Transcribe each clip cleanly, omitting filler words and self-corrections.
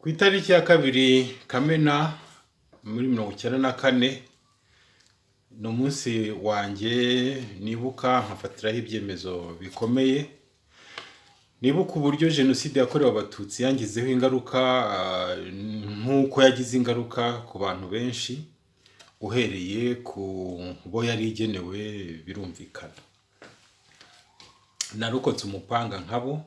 Ku itariki ya 2 Kamena muri 94 ni umunsi wanjye nibuka nkafatiraho ibyemezo bikomeye. Nibuka uburyo Jenoside yakorewe Abatutsi yangizeho ingaruka, nk'uko yagize ingaruka ku bantu benshi, uhereye ku bo yari igenewe birumvikana. Narokotse umupanga nkabo,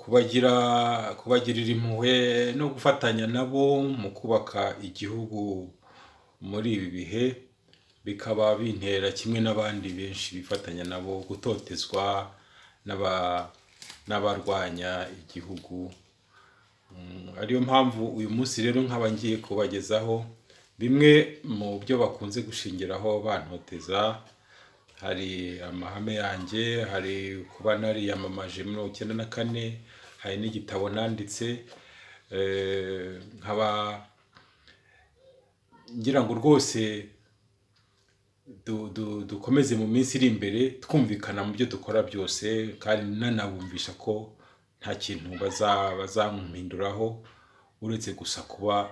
kubagirira impuhwe no gufatanya nabo mu kubaka igihugu muri ibi bihe, bikaba bintera kimwe n'abandi benshi bifatanya nabo gutotezwa n'abarwanya igihugu. Ariyo mpamvu uyu munsi rero nkaba ngiye kubagezaho bimwe mu byo bakunze gushingiraho bantoteza. Hari amahame yanjye, hari kuba nariyamamaje 94, hari n'igitabo nanditse, nkaba ngira ngo rwose dukomeze mu minsi iri imbere twumvikana mu byo dukora byose, kandi nanabumvisha ko nta kintu bazampinduraho uretse gusa kuba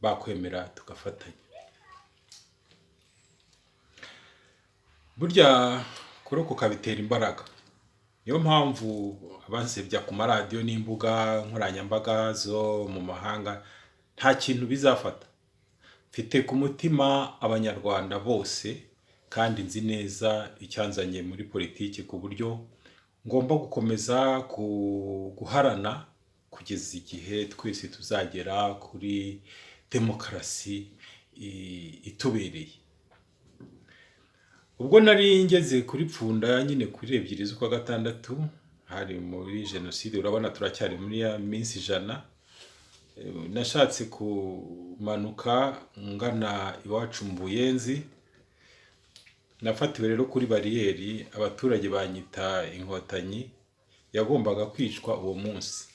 bakwemera tugafatanya. Burya kurokoka bitera imbaraga, niyo mpamvu abansebya ku maradiyo n'imbuga nkoranyambaga zo mu mahanga nta kintu bizafata. Mfite ku mutima Abanyarwanda bose kandi nzi neza icyanzanye muri politiki, ku buryo ngomba gukomeza guharana kugeza igihe twese tuzagera kuri demokarasi itubereye. Ubwo nari ngeze kuri Pfunda nyine kuri 2 z'ukwa gatandatu, hari muri Jenoside, urabona turacyari muri ya minsi 100, nashatse kumanuka ngana iwacu mu Buyenzi. Nafatiwe rero kuri bariyeri, abaturage banyita Inkotanyi yagombaga kwicwa uwo munsi.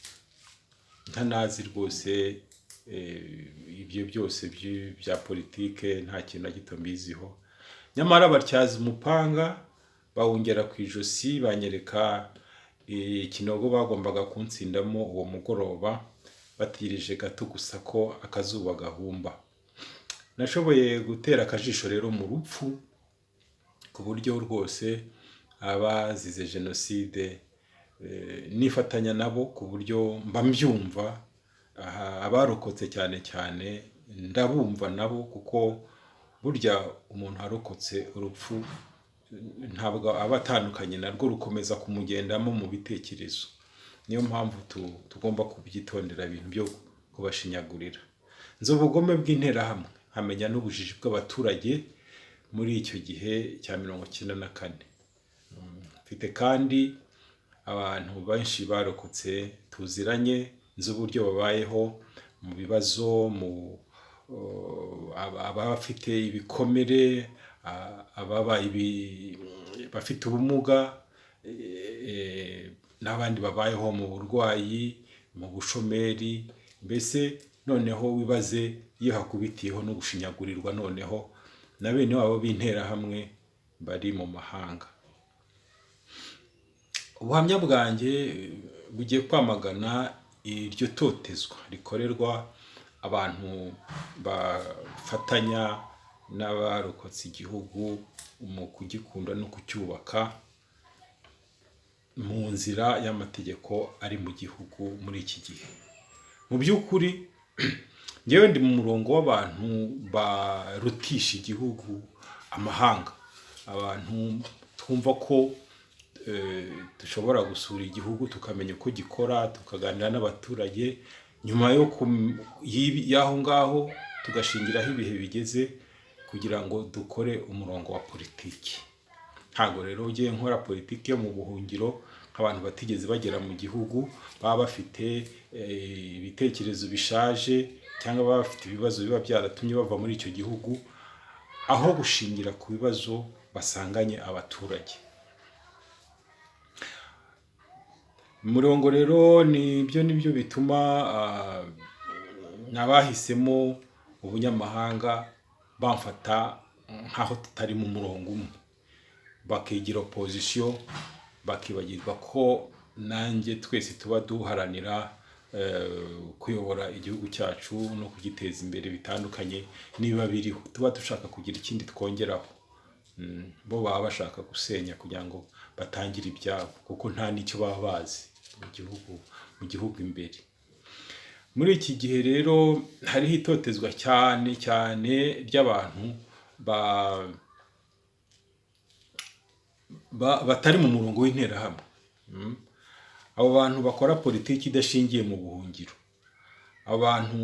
Ntanazi rwose ibyo byose bya politike, nta kintu na gito mbiziho. Nyamara batyaza umupanga bawungera ku ijosi, banyereka ikinogo bagombaga kuntsindamo uwo mugoroba, batirije gato gusa ko akazuba gahumba. Nashoboye gutera akajisho rero mu rupfu, ku buryo rwose abazize Jenoside nifatanya nabo, ku buryo mba mbyumva. Abarokotse cyane cyane ndabumva nabo, kuko burya umuntu arokotse urupfu ntabwo aba atandukanye narwo, rukomeza kumugendamo mu bitekerezo. Niyo mpamvu tugomba kubyitondera ibintu byo kubashinyagurira. Nzi ubugome bw'Interahamwe, nkamenya n'ubujiji bw'abaturage muri icyo gihe cya 94. Mfite kandi abantu benshi barokotse tuziranye, nzi uburyo babayeho mu bibazo, abafite ibikomere, ababaye bafite ubumuga, n'abandi babayeho mu burwayi, mu bushomeri, mbese noneho wibaze iyo hakubitiyeho no gushinyagurirwa noneho na bene wabo b'Interahamwe bari mu mahanga. Ubuhamya bwanjye bugiye kwamagana iryo totezwa rikorerwa abantu bafatanya n'abarokotse igihugu mu kugikunda no kucyubaka mu nzira y'amategeko ari mu gihugu muri iki gihe. Mu by'ukuri njyewe ndi mu murongo w'abantu barutisha igihugu amahanga, abantu twumva ko dushobora gusura igihugu tukamenya uko gikora, tukaganira n'abaturage, nyuma y'aho ngaho tugashingiraho ibihe bigeze kugira ngo dukore umurongo wa politiki. Ntabwo rero ugiye nkora politiki yo mu buhungiro nk'abantu batigeze bagera mu gihugu, baba bafite ibitekerezo bishaje cyangwa baba bafite ibibazo biba byaratumye bava muri icyo gihugu, aho gushingira ku bibazo basanganye abaturage. Umurongo rero nibyo nibyo bituma abahisemo ubunyamahanga bamfata nk'aho tutari mu murongo umwe, bakigira opozisiyo, bakibagirwa ko nanjye twese tuba duharanira kuyobora igihugu cyacu no kugiteza imbere bitandukanye niba biriho. Tuba dushaka kugira ikindi twongeraho. Bo baba bashaka gusenya kugira ngo batangire ibyabo, kuko nta n'icyo baba bazi mu gihugu imbere. Muri iki gihe rero hariho itotezwa cyane cyane ry'abantu batari mu murongo w'Interahamwe. Abo bantu bakora politiki idashingiye mu buhungiro, abantu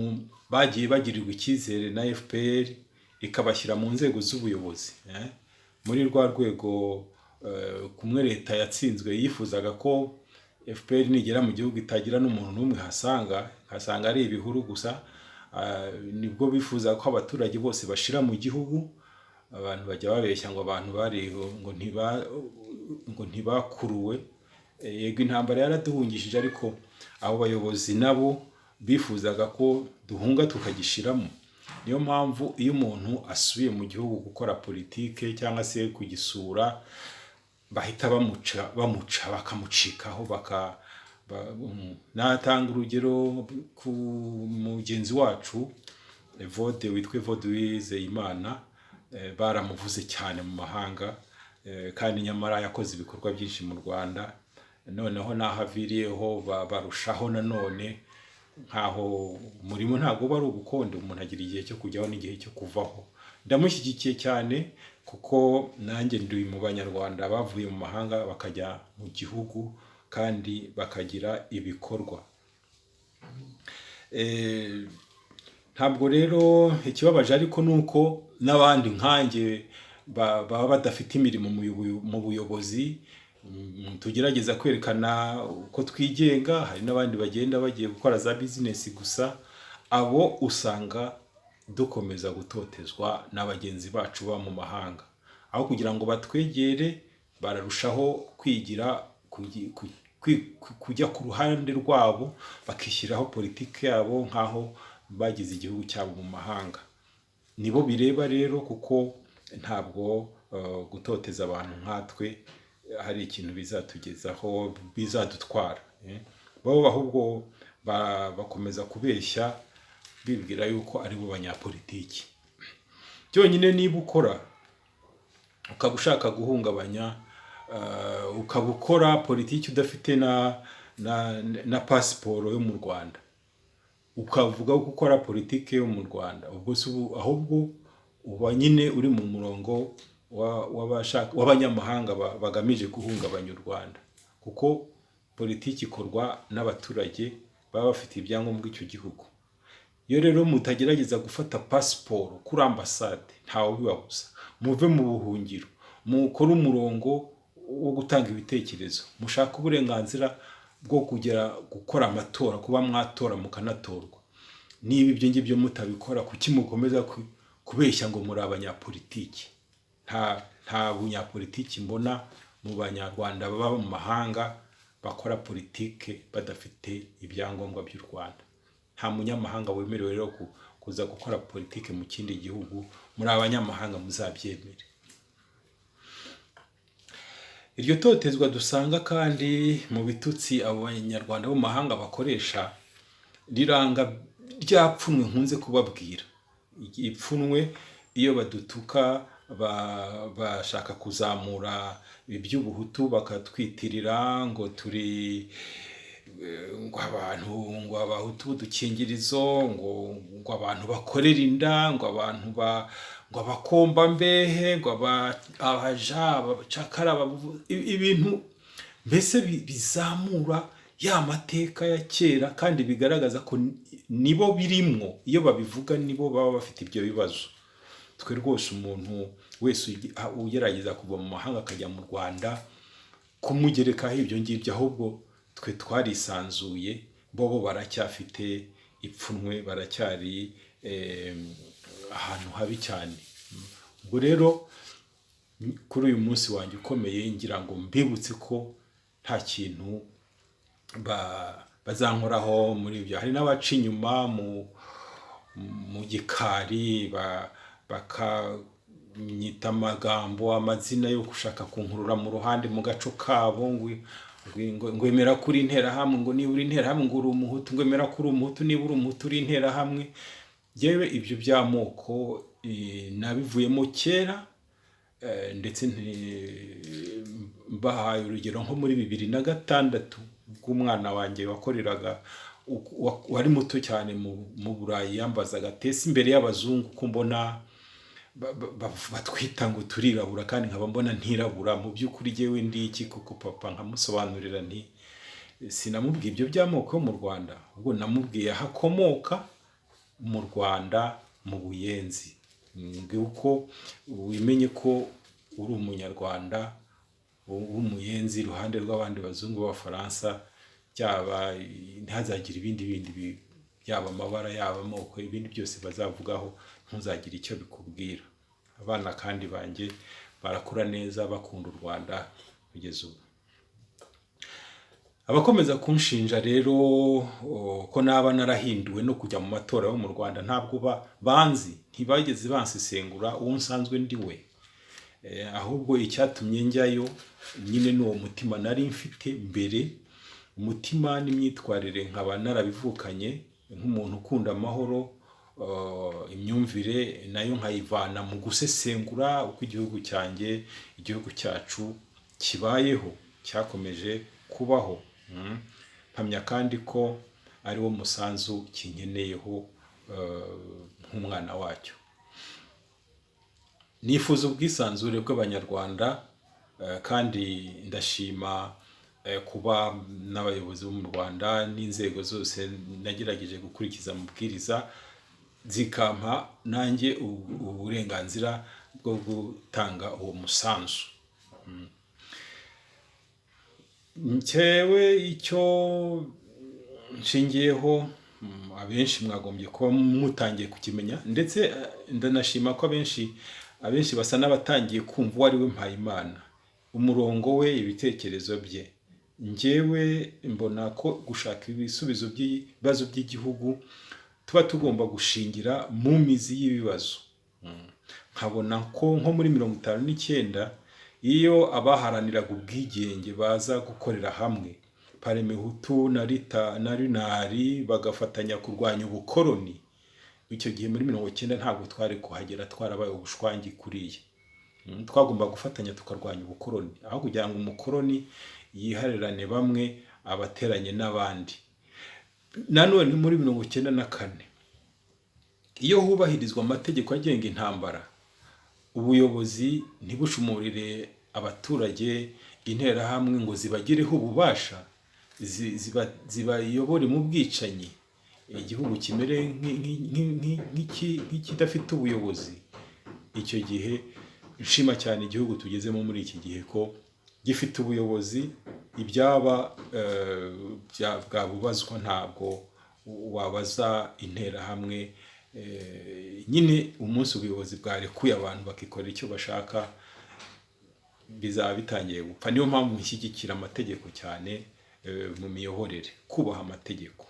bagiye bagirirwa icyizere na FPR ikabashyira mu nzego z'ubuyobozi, muri rwa rwego kumwe leta yatsinzwe yifuzaga ko FPR nigera mu gihugu itagira n'umuntu n'umwe ihasanga, ihasanga ari ibihuru gusa. Nibwo bifuza ko abaturage bose bashira mu gihugu. Abantu bajya babeshya ngo abantu bariho ngo ntibakuruwe. Yego, intambara yaraduhungishije, ariko abo bayobozi nabo bifuzaga ko duhunga tukagishiramo. Niyo mpamvu iyo umuntu asubiye mu gihugu gukora politike cyangwa se kugisura, bahita bamuca bakamucikaho. Natanga urugero ku mugenzi wacu Evode, witwa Evode Uwizeyimana. Baramuvuze cyane mu mahanga, kandi nyamara yakoze ibikorwa byinshi mu Rwanda. Noneho n'aho aviriyeho barushaho nanone, nkaho umurimo ntabwo uba ari ubukonde, umuntu agira igihe cyo kujyaho n'igihe cyo kuvaho. Ndamushyigikiye cyane kuko nanjye ndi mu Banyarwanda bavuye mu mahanga bakajya mu gihugu kandi bakagira ibikorwa. Ntabwo rero ikibabaje, ariko ni uko n'abandi nkanjye baba badafite imirimo mu buyobozi, tugerageza kwerekana uko twigenga. Hari n'abandi bagenda bagiye gukora za bizinesi gusa. Abo usanga dukomeza gutotezwa na bagenzi bacu baba mu mahanga. Aho kugira ngo batwegere, bararushaho kwigira kujya ku ruhande rwabo, bakishyiraho politiki yabo nk'aho bagize igihugu cyabo mu mahanga. Nibo bireba rero, kuko ntabwo gutoteza abantu nkatwe hari ikintu bizatugezaho, bizadutwara. Bo ahubwo bakomeza kubeshya bibwira yuko ari bo banyapolitiki byonyine. Niba ukora ukaba ushaka guhungabanya, ukaba ukora politiki udafite na pasiporo yo mu Rwanda, ukavuga ko ukora politiki yo mu Rwanda, ubwo si ubu, ahubwo uba nyine uri mu murongo w'abanyamahanga bagamije guhungabanya u Rwanda, kuko politiki ikorwa n'abaturage baba bafite ibyangombwa icyo gihugu. Iyo rero mutagerageza gufata pasiporo kuri ambasade, ntawe ubibabuza. Muve mu buhungiro, mukore umurongo wo gutanga ibitekerezo, mushake uburenganzira bwo kugera gukora amatora, kuba mwatora mukanatorwa. Niba ibyo ngibyo mutabikora, kuki mukomeza kubeshya ngo muri abanyapolitiki? Nta bunyapolitiki mbona mu Banyarwanda baba mu mahanga bakora politike badafite ibyangombwa by'u Rwanda. Nta munyamahanga wemerewe rero kuza gukora politike mu kindi gihugu. Muri abanyamahanga, muzabyemere. Iryo totezwa dusanga kandi mu bitutsi abo Banyarwanda bo mu mahanga bakoresha riranga rya pfunwe nkunze kubabwira. Ipfunwe, iyo badutuka bashaka kuzamura iby'ubuhutu, bakatwitirira ngo turi ngo abantu ngo Abahutu b'udukingirizo, ngo abantu bakorera inda, ngo abantu ba ngo abakombambehe, ngo abaja, abacakara, ibintu mbese bizamura ya mateka ya kera, kandi bigaragaza ko nibo birimwo. Iyo babivuga, nibo baba bafite ibyo bibazo. Twe rwose, umuntu wese ugerageza kuva mu mahanga akajya mu Rwanda, kumugerekaho ibyo ngibyo, ahubwo twe twarisanzuye, bo baracyafite ipfunwe, baracyari ahantu habi cyane. Ubwo rero kuri uyu munsi wanjye ukomeye, ngira ngo mbibutse ko nta kintu bazankoraho muri ibyo. Hari n'abaca inyuma mu gikari, bakanyita amagambo, amazina yo gushaka kunkurura mu ruhande mu gaco kabo ngo Ngo emera ko uri interahamwe, ngo niba uri interahamwe ngo uri umuhutu, ngo emera ko uri umuhutu, niba uri umuhutu uri interahamwe. Yewe, ibyo by'amoko nabivuyemo kera, ndetse mbahaye urugero nko muri 2006, ubwo umwana wanjye wakoreraga wari muto cyane mu Burayi yambazaga ati: "Ese imbere y'abazungu ko mbona batwita ngo turirabura, kandi nkaba mbona ntirabura, mu by'ukuri jyewe ndi iki koko, papa?" Nkamusobanurira nti sinamubwiye ibyo by'amoko yo mu Rwanda, ubwo namubwiye aho akomoka mu Rwanda, mu Buyenzi. Uko wimenye ko uri umunyarwanda w'umuyenzi iruhande rw'abandi bazungu b'abafaransa, byaba ntihazagire ibindi bindi, byaba amabara, yaba amoko, ibindi byose bazavugaho, ntuzagire icyo bikubwira. Abana kandi banjye barakura neza, bakunda u Rwanda kugeza ubu. Abakomeza kunshinja rero ko naba narahinduwe no kujya mu matora yo mu Rwanda, ntabwo banzi, ntibageze bansesengura uwo nsanzwe ndi we. Ahubwo icyatumye njyayo nyine ni uwo mutima nari mfite mbere, umutima n'imyitwarire nkaba narabivukanye nk'umuntu ukunda amahoro, imyumvire nayo nkayivana mu gusesengura uko igihugu cyanjye, igihugu cyacu kibayeho, cyakomeje kubaho. Mpamya kandi ko ari wo musanzu kinkeneyeho nk'umwana wacyo. Nifuza ubwisanzure bw'abanyarwanda, kandi ndashima kuba n'abayobozi bo mu Rwanda n'inzego zose nagerageje gukurikiza amabwiriza, zikampa nanjye uburenganzira bwo gutanga uwo musanzu. Njyewe icyo nshingiyeho, abenshi mwagombye kuba mutangiye kukimenya, ndetse ndanashima ko abenshi basa n'abatangiye kumva uwo ari we Mpayimana, umurongo we, ibitekerezo bye. Njyewe mbona ko gushaka ibisubizo by'ibibazo by'igihugu tuba tugomba gushingira mu mizi y'ibibazo. Nkabona ko nko muri 59, iyo abaharaniraga ubwigenge baza gukorera hamwe, Parmehutu na Rita na Runari, bagafatanya kurwanya ubukoroni, icyo gihe muri 90 ntabwo twari kuhagera twarabaye ubushwangi kuriya. Twagomba gufatanya tukarwanya ubukoroni, aho kugira ngo umukoroni yiharirane bamwe abateranye n'abandi. Nanone muri 94, iyo hubahirizwa amategeko agenga intambara, ubuyobozi ntibushumurire abaturage interahamwe ngo zibagireho ububasha, zibayobore mu bwicanyi, igihugu kimere nk'ikidafite ubuyobozi. Icyo gihe nshima cyane igihugu tugezemo muri iki gihe ko gifite ubuyobozi, ibyaba bwabubazwa, ntabwo wabaza interahamwe. Nyine umunsi ubuyobozi bwarekuye abantu bakikorera icyo bashaka, bizaba bitangiye gupfa. Niyo mpamvu nshyigikira amategeko cyane mu miyoborere, kubaha amategeko.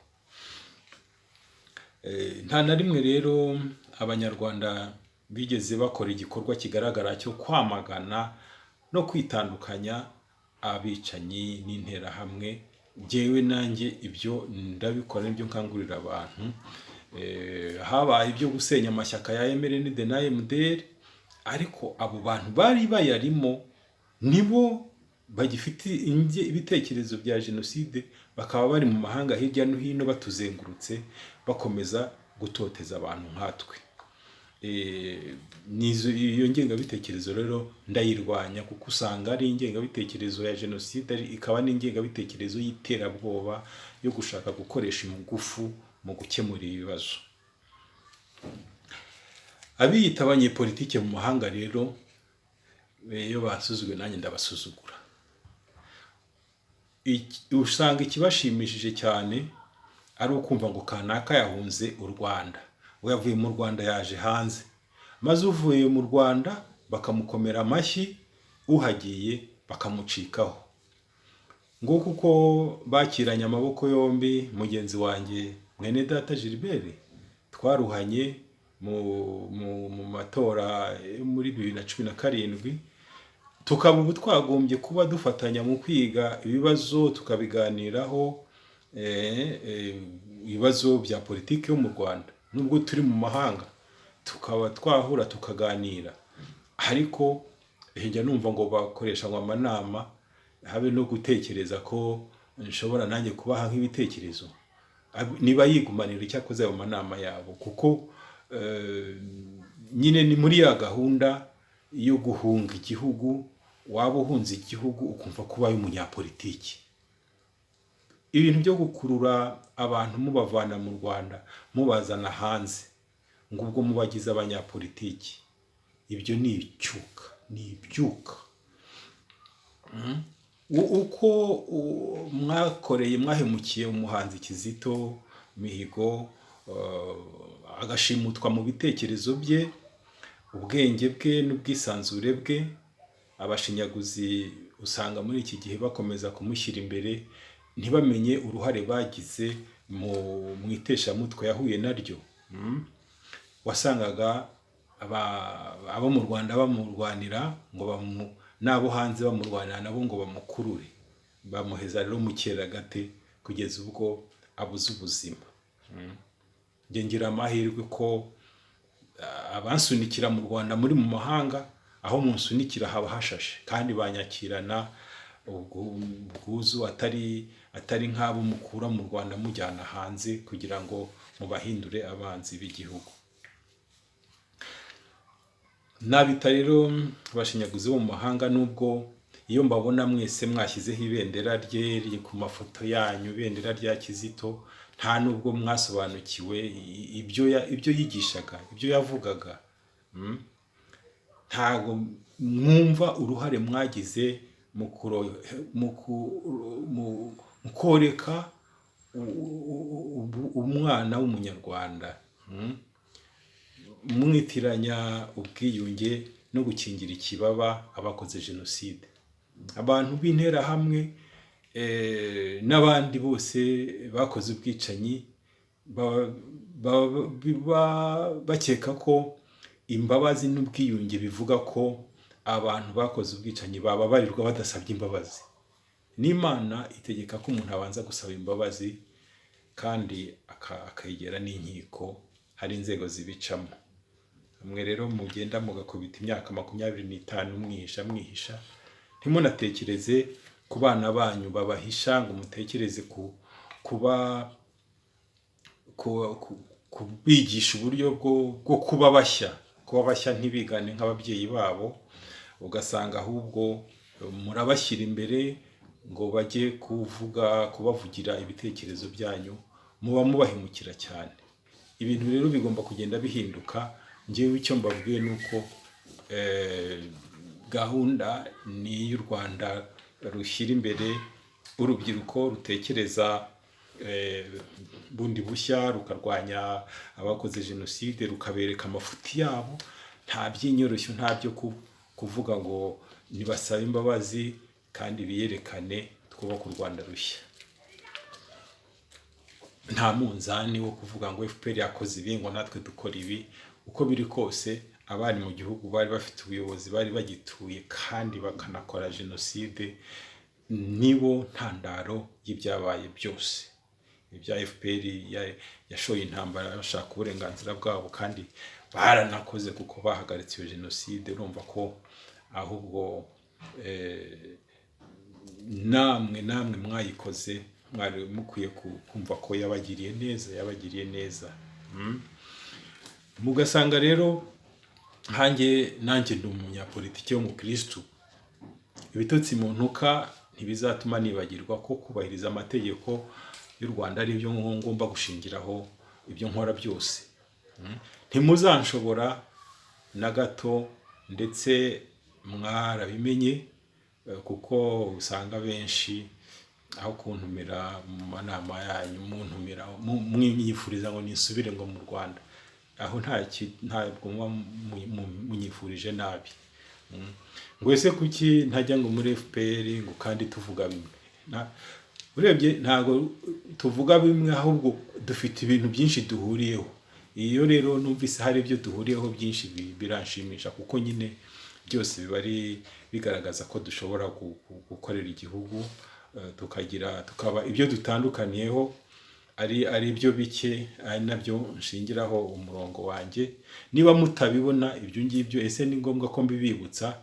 Nta na rimwe rero abanyarwanda bigeze bakora igikorwa kigaragara cyo kwamagana no kwitandukanya abicanyi n'interahamwe. Njyewe nanjye ibyo ndabikora, nibyo nkangurira abantu. Habaye ibyo gusenya amashyaka ya MRND na MDR, ariko abo bantu bari bayarimo nibo bagifite ibitekerezo bya jenoside, bakaba bari mu mahanga hirya no hino batuzengurutse, bakomeza gutoteza abantu nkatwe. Iyo ngengabitekerezo rero ndayirwanya, kuko usanga ari ingengabitekerezo ya jenoside, ikaba n'ingengabitekerezo y'iterabwoba yo gushaka gukoresha ingufu mu gukemura ibibazo. Abiyita abanyepolitike mu mahanga rero, iyo basuzuguye nanjye ndabasuzugura. Usanga ikibashimishije cyane ari ukumva ngo kanaka yahunze u Rwanda, we yavuye mu Rwanda yaje hanze, maze uvuye mu Rwanda bakamukomera amashyi, uhagiye bakamucikaho. Nguko uko bakiranye amaboko yombi mugenzi wanjye mwene data Gilbert twaruhanye mu matora yo muri 2017. Tukaba ubu twagombye kuba dufatanya mu kwiga ibibazo, tukabiganiraho, ibibazo bya politiki yo mu Rwanda, nubwo turi mu mahanga tukaba twahura tukaganira. Ariko njya numva ngo bakoresha ngo amanama, habe no gutekereza ko nshobora nanjye kubaha nk'ibitekerezo. Niba yigumanira icyo akoze ayo manama yabo, kuko nyine ni muri ya gahunda yo guhunga igihugu. Waba uhunze igihugu ukumva ko ubaye umunyapolitiki. Ibintu byo gukurura abantu mubavana mu Rwanda mubazana hanze, ngo ubwo mubagize abanyapolitiki, ibyo ni icyuka, ni ibyuka. Uko mwakoreye, mwahemukiye umuhanzi Kizito Mihigo, agashimutwa mu bitekerezo bye, ubwenge bwe n'ubwisanzure bwe. Abashinyaguzi usanga muri iki gihe bakomeza kumushyira imbere, ntibamenye uruhare bagize mu iteshamutwe yahuye naryo. Wasangaga abo mu Rwanda bamurwanira ngo n'abo hanze bamurwanira nabo ngo bamukurure, bamuheza rero mu cyeragati kugeza ubwo abuze ubuzima. Njye ngira amahirwe ko abansunikira mu Rwanda muri mu mahanga, aho munsunikira haba hashashe kandi banyakirana ubwuzu, atari nk'abo mukura mu Rwanda mujyana hanze kugira ngo mubahindure abanzi b'igihugu. Nabita rero abashinyaguzi bo mu mahanga, nubwo iyo mbabona mwese mwashyizeho ibendera rye riri ku mafoto yanyu, ibendera rya Kizito, nta nubwo mwasobanukiwe ibyo yigishaga, ibyo yavugaga. Ntago mwumva uruhare mwagize mu koreka umwana w'umunyarwanda, mwitiranya ubwiyunge no gukingira ikibaba abakoze jenoside, abantu b'interahamwe n'abandi bose bakoze ubwicanyi, bakeka ko imbabazi n'ubwiyunge bivuga ko abantu bakoze ubwicanyi bababarirwa badasabye imbabazi. N'Imana itegeka ko umuntu abanza gusaba imbabazi kandi akegera n'inkiko, hari inzego zibicamo. Mwe rero mugenda mugakubita imyaka 25 mwihisha mwihisha, ntimunatekereze ku bana banyu babahisha, ngo mutekereze kubigisha uburyo bwo kuba bashya, kuba bashya ntibigane nk'ababyeyi babo, ugasanga ahubwo murabashyira imbere ngo bajye kubavugira ibitekerezo byanyu, muba mubahemukira cyane. Ibintu rero bigomba kugenda bihinduka. Njyewe icyo mbabwiye ni uko gahunda ni iy'u Rwanda rushyira imbere urubyiruko rutekereza bundi bushya, rukarwanya abakoze jenoside, rukabereka amafuti yabo, nta by'inyoroshyo, nta byo kuvuga ngo nibasabe imbabazi kandi biyerekane, twubake u Rwanda rushya. Nta munzani wo kuvuga ngo FPR yakoze ibi ngo natwe dukora ibi. Uko biri kose abari mu gihugu bari bafite ubuyobozi, bari bagituye kandi bakanakora jenoside, nibo ntandaro y'ibyabaye byose. Ibya FPR yashoye intambara bashaka uburenganzira bwabo, kandi baranakoze kuko bahagaritse iyo jenoside. Urumva ko ahubwo namwe mwayikoze mwari mukwiye kumva ko yabagiriye neza, yabagiriye neza. Mugasanga rero nkanjye nanjye ndi umunyapolitiki w'umukristu, ibitutsi mu ntuka ntibizatuma nibagirwa ko kubahiriza amategeko y'u Rwanda ari byo ngomba gushingiraho ibyo nkora byose. Ntimuzanshobora na gato, ndetse mwarabimenye, kuko usanga benshi aho kuntumira mu manama yanyu muntumira mwifuriza ngo nisubire ngo mu Rwanda, aho ntabwo muba munyifurije nabi. Ngo ese kuki ntajya ngo muri FPR ngo kandi tuvuga bimwe? Urebye ntabwo tuvuga bimwe, ahubwo dufite ibintu byinshi duhuriyeho. Iyo rero numvise hari ibyo duhuriyeho byinshi biranshimisha, kuko nyine byose biba ari bigaragaza ko dushobora gukorera igihugu, tukagira tukaba ibyo dutandukaniyeho ari byo bike, ari nabyo nshingiraho umurongo wanjye. Niba mutabibona ibyo ngibyo, ese ni ngombwa ko mbibibutsa?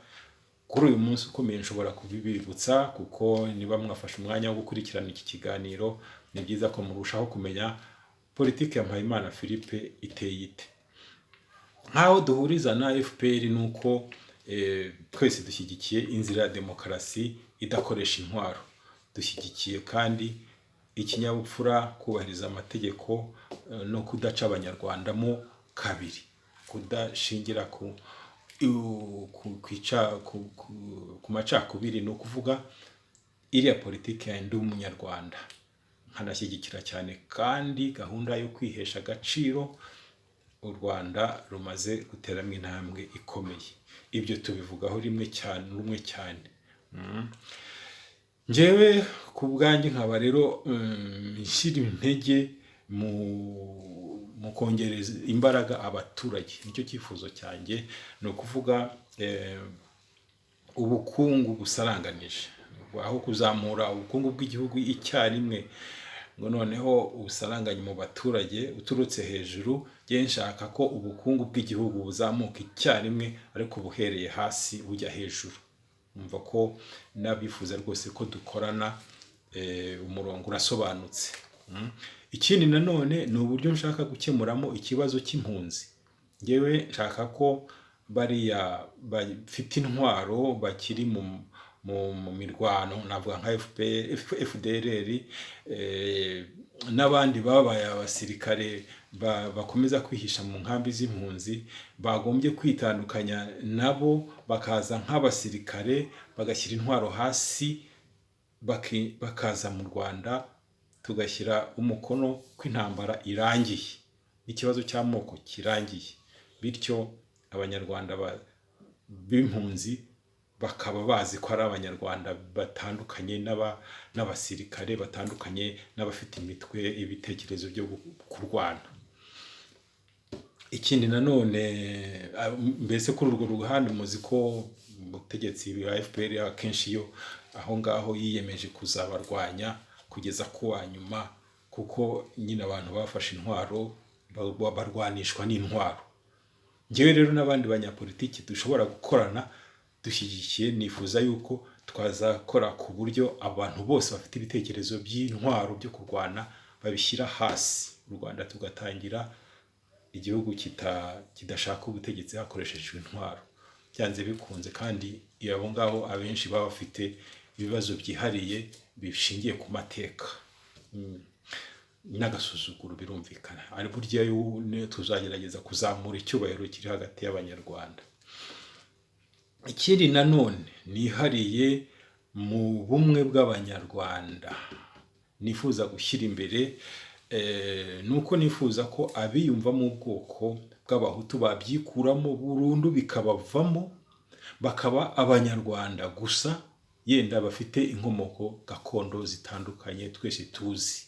Kuri uyu munsi ukomeye nshobora kubibibutsa, kuko niba mwafashe umwanya wo gukurikirana iki kiganiro, ni byiza ko murushaho kumenya politiki ya Mpayimana Philippe iteye ite. Nk'aho duhuriza na FPR ni uko twese dushyigikiye inzira ya demokarasi idakoresha intwaro. Dushyigikiye kandi ikinyabupfura, kubahiriza amategeko, no kudaca Abanyarwanda mo kabiri, kudashingira ku macakubiri, ni ukuvuga iriya politiki ya Ndi Umunyarwanda. Nkanashyigikira cyane kandi gahunda yo kwihesha agaciro u Rwanda rumaze guteramo intambwe ikomeye. Ibyo tubivugaho rimwe cyane, rumwe cyane. Njyewe ku bwanjye nkaba rero nshyira intege mu kongereza imbaraga abaturage, nicyo cyifuzo cyanjye. Ni ukuvuga ubukungu busaranganije, aho kuzamura ubukungu bw'igihugu icyarimwe ngo noneho ubusaranganye mu baturage uturutse hejuru. Njye nshaka ko ubukungu bw'igihugu buzamuka icyarimwe, ariko buhereye hasi bujya hejuru. Numva ko n'abifuza rwose ko dukorana, umurongo urasobanutse. Ikindi nanone ni uburyo nshaka gukemuramo ikibazo cy'impunzi. Ngewe nshaka ko bariya bafite intwaro bakiri mu mirwano, navuga nka FPR, FDLR, n'abandi babaye abasirikare bakomeza kwihisha mu nkambi z'impunzi, bagombye kwitandukanya nabo, bakaza nk'abasirikare, bagashyira intwaro hasi, bakaza mu Rwanda, tugashyira umukono ko intambara irangiye, ikibazo cy'amoko kirangiye, bityo Abanyarwanda b'impunzi bakaba bazi ko ari Abanyarwanda batandukanye n'abasirikare, batandukanye n'abafite imitwe ibitekerezo byo kurwana. Ikindi nanone, mbese kuri urwo ruhande, muzi ko ubutegetsi bwa FPR akenshi iyo aho ngaho yiyemeje kuzabarwanya kugeza ku wa nyuma, kuko nyine abantu bafashe intwaro barwanishwa n'intwaro. Njyewe rero n'abandi banyapolitiki dushobora gukorana dushyigikiye, nifuza yuko twazakora ku buryo abantu bose bafite ibitekerezo by'intwaro byo kurwana babishyira hasi, u Rwanda tugatangira igihugu kidashaka ubutegetsi hakoreshejwe intwaro byanze bikunze. Kandi abo ngabo abenshi baba bafite ibibazo byihariye bishingiye ku mateka n'agasuzuguro, birumvikana. Ari burya tuzagerageza kuzamura icyubahiro kiri hagati y'Abanyarwanda. Ikindi nanone nihariye mu bumwe bw'Abanyarwanda nifuza gushyira imbere, ni uko nifuza ko abiyumvamo ubwoko bw'Abahutu babyikuramo burundu, bikabavamo, bakaba Abanyarwanda gusa, yenda bafite inkomoko gakondo zitandukanye twese tuzi.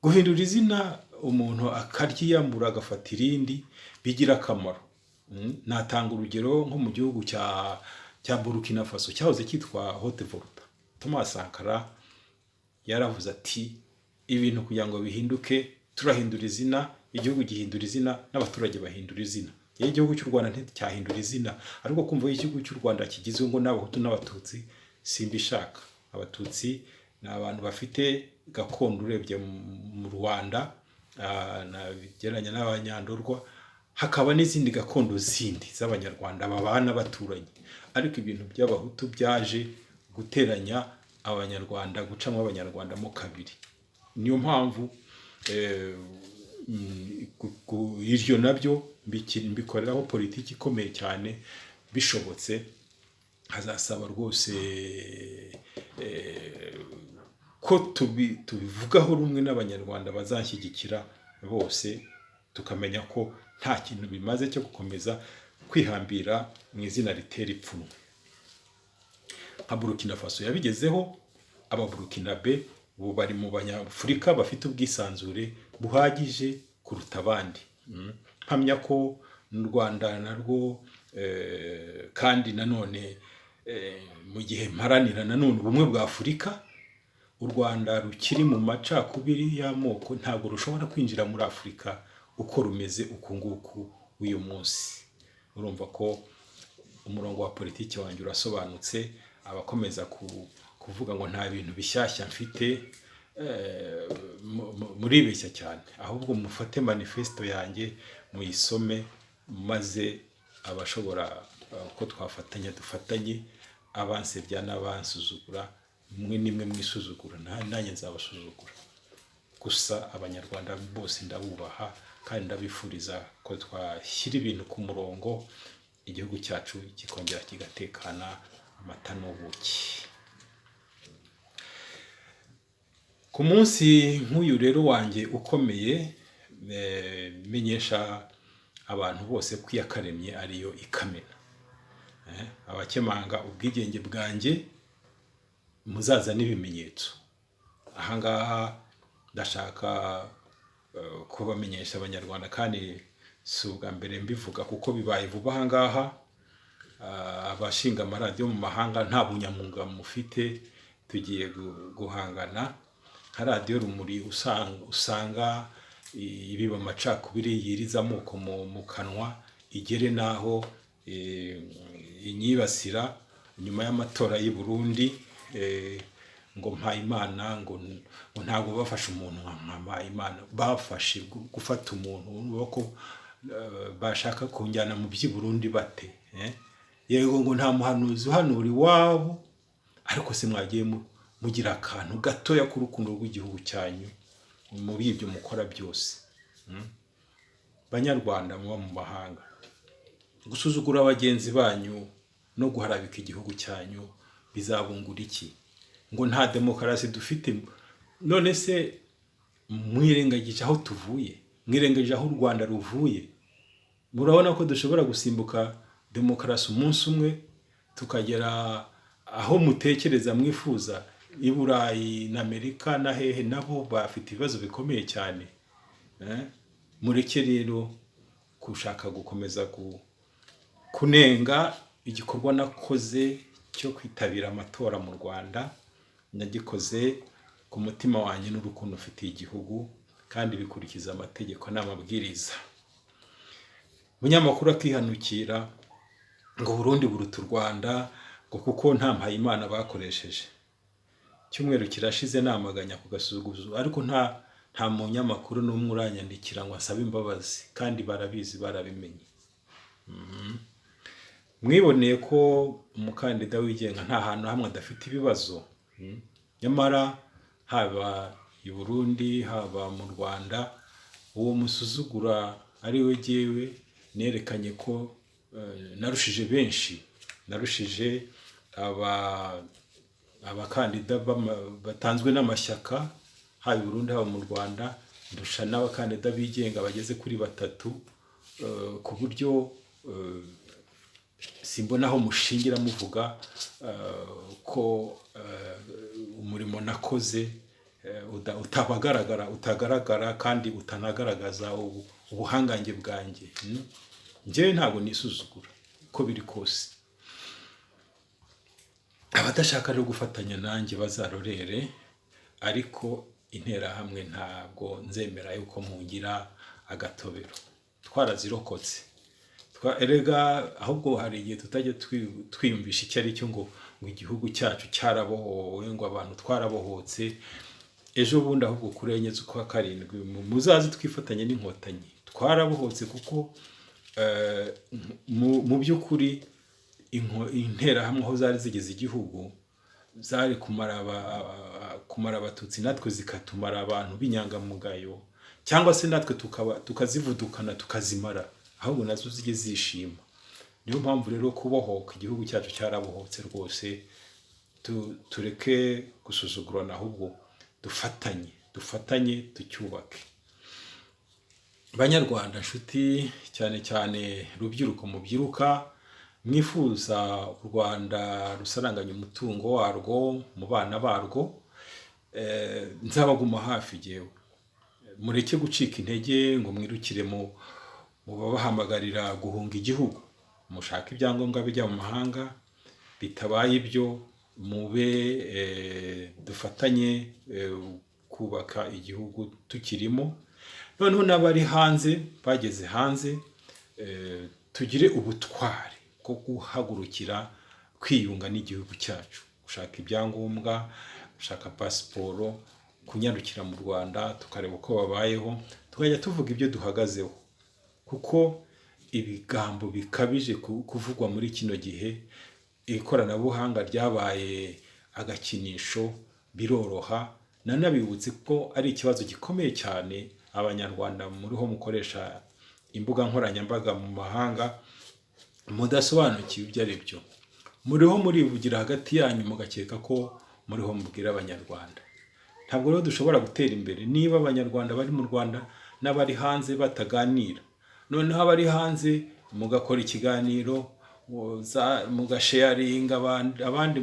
Guhindura izina umuntu akaryiyambura agafata irindi bigira akamaro. Natanga urugero nko mu gihugu cya Burkina Faso cyahoze cyitwa Haute Volta. Thomas Sankara yaravuze ati ibintu kugira ngo bihinduke turahindura izina, igihugu gihindura izina n'abaturage bahindura izina. Iyo igihugu cy'u Rwanda nticyahindura izina, ariko kumva igihugu cy'u Rwanda kigizwe ngo n'Abahutu n'Abatutsi simbishaka. Abatutsi ni abantu bafite gakondo urebye mu Rwanda, nagereranya n'Abanyandorwa, hakaba n'izindi gakondo zindi z'Abanyarwanda babana baturanye. Ariko ibintu by'Abahutu byaje guteranya Abanyarwanda, gucamo Abanyarwanda mo kabiri. Niyo mpamvu iryo nabyo mbikoreraho politiki ikomeye cyane. Bishobotse hazasaba rwose ko tubivugaho rumwe n'Abanyarwanda bazanshyigikira bose, tukamenya ko nta kintu bimaze cyo gukomeza kwihambira mu izina ritera ipfunwe. Nka Burkina Faso yabigezeho, aba Burkinabe ubu bari mu Banyafurika bafite ubwisanzure buhagije kuruta abandi. Mpamya ko n'u Rwanda narwo Kandi nanone mu gihe mparanira nanone ubumwe bwa Afurika, u Rwanda rukiri mu macakubiri y'amoko ntabwo rushobora kwinjira muri Afurika uko rumeze uku nguku uyu munsi. Urumva ko umurongo wa politiki wanjye urasobanutse. Abakomeza kuvuga ngo nta bintu bishyashya mfite, muribeshya cyane. Ahubwo mufate manifesto yanjye muyisome, maze abashobora ko twafatanya dufatanye, abansebya n'abansuzugura mwe nimwe mwisuzugura, nanjye nzabasuzugura. Gusa Abanyarwanda bose ndabubaha kandi ndabifuriza ko twashyira ibintu ku murongo, igihugu cyacu kikongera kigatekana amata n'ubuki. Ku munsi nk'uyu rero wanjye ukomeye, menyesha abantu bose ko Iyakaremye ariyo ikamena. Abakemanga ubwigenge bwanjye muzaza n'ibimenyetso. Ahangaha ndashaka kubamenyesha Abanyarwanda, kandi si ubwa mbere mbivuga kuko bibaye vuba ahangaha. Abashinga amaradiyo mu mahanga nta bunyamwuga mufite, tugiye guhangana. Nka Radiyo Rumuri usanga ibiba amacakubiri, yiriza amoko mu kanwa, igere n'aho inyibasira nyuma y'amatora y'i Burundi, ngo Mpayimana, ngo ntabwo bafashe umuntu nka Mpayimana, bafashe gufata umuntu urumva ko bashaka kunjyana mu by'i Burundi bate? Yego ngo nta muhanuzi uhanura iwabo, ariko se mwagiye mugira akantu gatoya k'urukundo rw'igihugu cyanyu muri ibyo mukora byose. Banyarwanda muba mu mahanga, gusuzugura bagenzi banyu no guharabika igihugu cyanyu bizabungura iki? Ngo nta demokarasi dufite, none se mwirengagije aho tuvuye, mwirengagije aho u Rwanda ruvuye? Murabona ko dushobora gusimbuka demokarasi umunsi umwe tukagera aho mutekereza mwifuza. I Burayi na Amerika na hehe nabo bafite ibibazo bikomeye cyane. Mureke rero gushaka gukomeza kunenga igikorwa nakoze cyo kwitabira amatora mu Rwanda. Nagikoze ku mutima wanjye n'urukundo mfitiye igihugu, kandi bikurikiza amategeko n'amabwiriza. Umunyamakuru akihanukira ngo Burundi buruta u Rwanda ngo kuko nta Mpayimana bakoresheje. Icyumweru kirashize namaganya ku gasuzuguzo, ariko nta munyamakuru n'umwe uranyandikira ngo asabe imbabazi, kandi barabizi, barabimenye. Mwiboneye ko umukandida wigenga nta hantu hamwe adafite ibibazo. Nyamara haba i Burundi, haba mu Rwanda, uwo musuzugura ari we jyewe nerekanye ko narushije benshi, narushije abakandida batanzwe n'amashyaka, haba i Burundi haba mu Rwanda, ndusha n'abakandida bigenga bageze kuri 3, ku buryo simbona aho mushingira muvuga ko umurimo nakoze utabagaragara, utagaragara kandi utanagaragaza ubuhangange bwanjye. Njyewe ntabwo nisuzugura uko biri kose. Abadashaka rero gufatanya nanjye bazarorere, ariko Interahamwe ntabwo nzemera yuko mungira agatobero. Twarazirokotse. Erega ahubwo hari igihe tutajya twiyumvisha icyo ari cyo, ngo igihugu cyacu cyarabohowe, ngo abantu twarabohotse. Ejo bundi ahubwo kuri 4 z'ukwa 7 muzaze twifatanye n'Inkotanyi. Twarabohotse kuko mu by'ukuri Interahamwe aho zari zigeze igihugu zari kumara Abatutsi, natwe zikatumara abantu b'inyangamugayo, cyangwa se natwe tukazivudukana tukazimara, ahubwo nazo zijye zishima. Niyo mpamvu rero kubohoka igihugu cyacu cyarabohotse rwose. Tureke gusuzugurana, ahubwo dufatanye tucyubake. Banyarwanda nshuti, cyane cyane rubyiruko mubyiruka mwifuza u Rwanda rusaranganya umutungo warwo mu bana barwo, nzabaguma hafi jyewe. Mureke gucika intege ngo mwirukire mu babahamagarira guhunga igihugu. Mushake ibyangombwa bijya mu mahanga. Bitabaye ibyo, mube dufatanye kubaka igihugu tukirimo. Noneho n'abari hanze, bageze hanze, tugire ubutwari bwo guhagurukira kwiyunga n'igihugu cyacu, gushaka ibyangombwa, gushaka pasiporo, kunyarukira mu Rwanda tukareba uko babayeho, tukajya tuvuga ibyo duhagazeho, kuko ibigambo bikabije kuvugwa muri kino gihe, ikoranabuhanga ryabaye agakinisho, biroroha. Nanabibutse ko ari ikibazo gikomeye cyane Abanyarwanda muriho mukoresha imbuga nkoranyambaga mu mahanga mudasobanukiwe ibyo ari byo. Muriho murivugira hagati yanyu, mugakeka ko muriho mubwira Abanyarwanda. Ntabwo rero dushobora gutera imbere niba Abanyarwanda bari mu Rwanda n'abari hanze bataganira. Noneho abari hanze mugakora ikiganiro, mugasharinga, abandi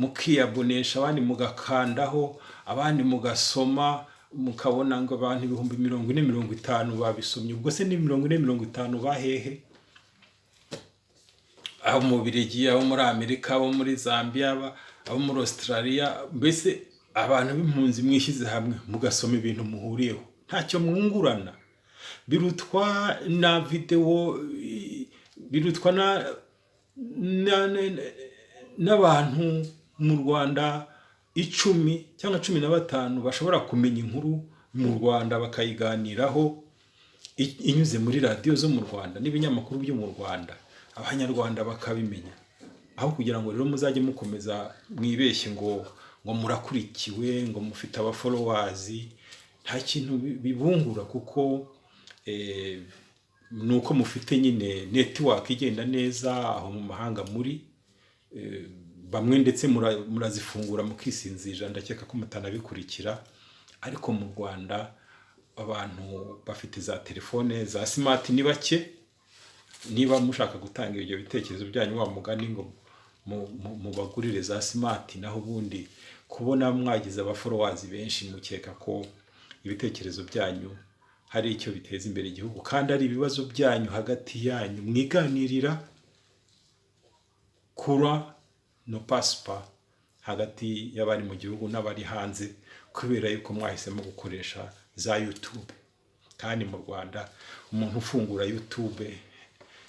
mukiyabonesha, abandi mugakandaho, abandi mugasoma, mukabona ngo abantu 40,000, 50 babisomye. Ubwo se ni 40, 50 bahehe? Abo mu Bubiligi, abo muri Amerika, abo muri Zambia, abo muri Australia, mbese abantu b'impunzi mwishyize hamwe mugasoma ibintu muhuriyeho, ntacyo mwungurana. Birutwa na videwo, birutwa n'abantu mu Rwanda 10 cyangwa 15 bashobora kumenya inkuru mu Rwanda bakayiganiraho inyuze muri radiyo zo mu Rwanda n'ibinyamakuru byo mu Rwanda, Abanyarwanda bakabimenya. Aho kugira ngo rero muzajye mukomeza mwibeshye ngo murakurikiwe, ngo mufite abafollowers, nta kintu bibungura, kuko ni uko mufite nyine network igenda neza aho mu mahanga muri bamwe, ndetse murazifungura mukisinzira, ndakeka ko mutanabikurikira. Ariko mu Rwanda abantu bafite za telefone za smart ni bake. Niba mushaka gutanga ibyo bitekerezo byanyu, wa mugani ngo mubagurire za smart. Naho ubundi kubona mwagize abafollowers benshi mukeka ko ibitekerezo byanyu hari icyo biteza imbere igihugu, kandi ari ibibazo byanyu hagati yanyu mwiganirira, kura no pasipa hagati y'abari mu gihugu n'abari hanze, kubera yuko mwahisemo gukoresha za YouTube. Kandi mu Rwanda umuntu ufungura YouTube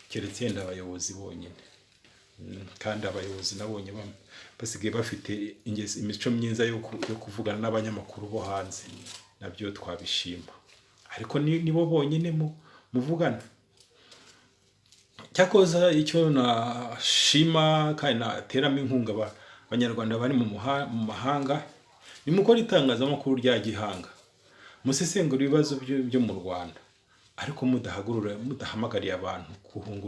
keretse yenda abayobozi bonyine. Kandi abayobozi nabonye basigaye bafite imico myiza yo kuvugana n'abanyamakuru bo hanze, nabyo twabishima, ariko nibo bonyine muvugana. Cyakoza icyo nashima kandi nateramo inkunga Abanyarwanda bari mu mahanga, ni mukora itangazamakuru rya gihanga, musesengura ibibazo byo mu Rwanda, ariko mudahagurura, mudahamagariye abantu guhunga.